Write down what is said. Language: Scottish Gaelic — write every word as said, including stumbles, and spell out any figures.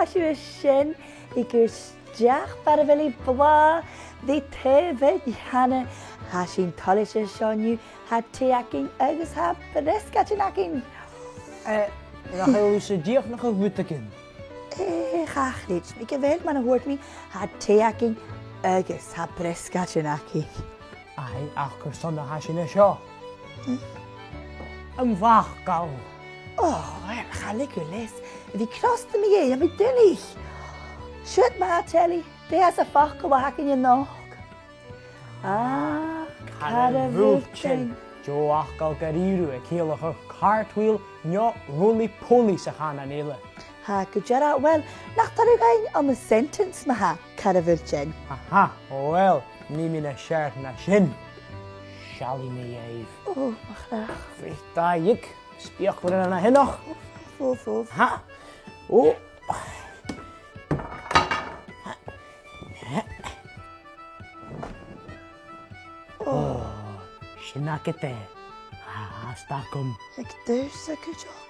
Tha sibh a' seinn, a' cur a-steach far a bheil i blàth, bidh taigh a' bhith cheana. Tha sinn toilichte seo an-diugh, tha tì againn agus tha briosgaidean againn. Eh, nach eil thusa dìreach nach eil rudeigin? Eh, cha chreid mi gu bheil, mar a thuirt mi, tha tì againn agus tha briosgaidean againn. Aidh, ach carson a tha sinn an seo? Am facal. Ò, uill, cha leig thu leas a bhith crosta mu dheidhinn a bhith duilich. Siuthad ma-thà, Telly, dè as am facal a th' againn a-nochd? Ah, cara mhurchaidh. Deagh fhacal gu dearbh, a' ciallachadh cartwheel no roly-poly sa chànan eile. Tha, gu dearbh, uill, nach toir thu dhuinn ann an sentence ma-thà, cara mhurchaidh? Aha, uill, nì mi nas fheàrr na sin. Seallaidh mi dhuibh. Ò, mo chreach. Bhith dà dhiog, speuclairean an-sineach. Ò, ò, ò. Ha! Ò. Ò, sin agad e. Tha fhathast agam. Aig dùil sa cuideachd.